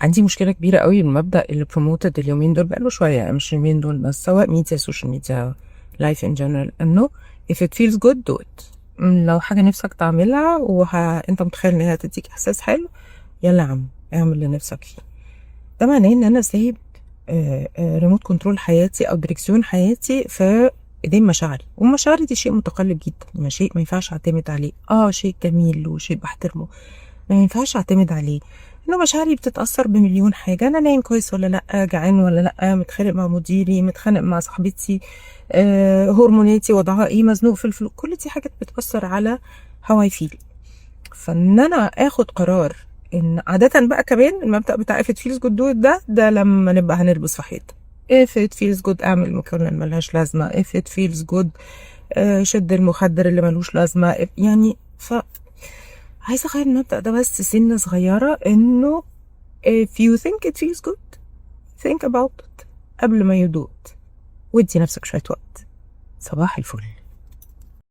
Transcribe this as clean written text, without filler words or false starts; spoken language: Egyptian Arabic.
عندي مشكلة كبيرة قوي بالمبدا اللي promoted اليومين دول، بقاله شويه، يعني مش اليومين دول بس، سواء media، social media، life in general، انه if it feels good do it. لو حاجة نفسك تعملها انت متخيل ان هي تديك احساس حلو، يلا يا عم اعمل اللي نفسك فيه. ده معناه ان انا سايب remote control حياتي او دريكسيون حياتي في ايدين مشاعري، ومشاعري دي شيء متقلب جدا، ما شيء ما ينفعش اعتمد عليه. شيء جميل وشيء بحترمه، ما ينفعش اعتمد عليه، انه مشاعري بتتاثر بمليون حاجه: انا نايم كويس ولا لا، جعان ولا لا، متخانق مع مديري، متخانق مع صاحبتي، هرموناتي وضعها ايه، مزنوق في الفلوس. كل دي حاجات بتاثر على how I feel. فان انا اخد قرار ان عادة بقى كمان المبدأ بتاع if it feels good do it ده لما نبقى هنلبس في حيط. if it feels good اعمل مكالمة ملهاش لازمة، if it feels good شد المخدر اللي ملوش لازمة. يعني عايزة اغير المبدأ ده بس سنة صغيرة، انه if you think it feels good، think about it قبل ما you do it، وادي نفسك شوية وقت. صباح الفل.